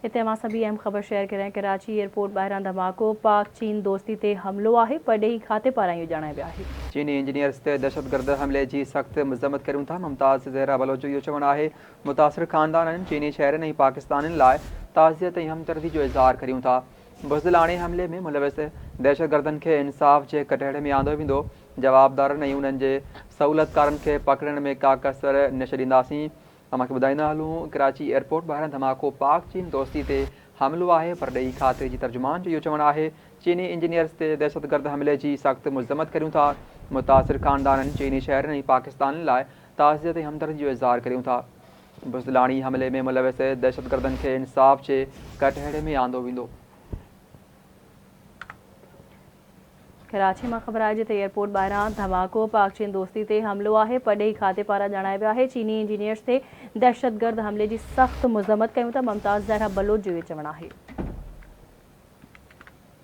هتي اوهان سان ٻي اهم خبر شيئر ڪريان ڪراچي ايئرپورٽ ٻاهران ڌماڪو، پاڪ چين دوستي تي حملو آهي، پرڏيهي کاتي پاران اهو ڄاڻايو ويو آهي. چيني انجنيئرز تي دهشتگرد حملي جي سخت مذمت ڪريون ٿا، ممتاز زهره بلوچ جو اهو چوڻ آهي متاثر خاندانن، چيني شهرين ۽ پاڪستانين لاء تعزيت ۽ همدردي جو اظهار ڪريون ٿا، بزدلاڻي حملي ۾ ملوث دهشتگردن کي انصاف جي ڪٽهڙي ۾ آندو ويندو، جوابدارن ۽ انهن جي سهولتڪارن کي پڪڙڻ ۾ ڪا ڪسر نه ڇڏينداسين. اوهان کي ٻڌائيندا هلون ڪراچي ايئرپورٽ ٻاهران ڌماڪو پاڪ چين دوستي تي حملو آهي، پرڏيهي کاتي جي ترجمان جو اهو چوڻ آهي چيني انجنيئرز تي دهشتگرد حملي جي سخت مذمت ڪريون ٿا، متاثر خاندانن، چيني شهرين ۽ پاڪستانين لاء تعزيت ۽ همدردي جو اظهار ڪريون ٿا، بزدلاڻي حملي ۾ ملوث دهشتگردن کي انصاف جي ڪٽهڙي ۾ آندو ويندو. ڪراچي مان خبر آهي جتي ايئرپورٽ ٻاهران ڌماڪو، پاڪ چين دوستي تي حملو آهي، پرڏيهي کاتي پاران ڄاڻايو ويو آهي چيني انجنيئرز تي دهشتگرد حملي جي سخت مذمت ڪيون ٿا، ممتاز زهره بلوچ جو اهو چوڻ آهي.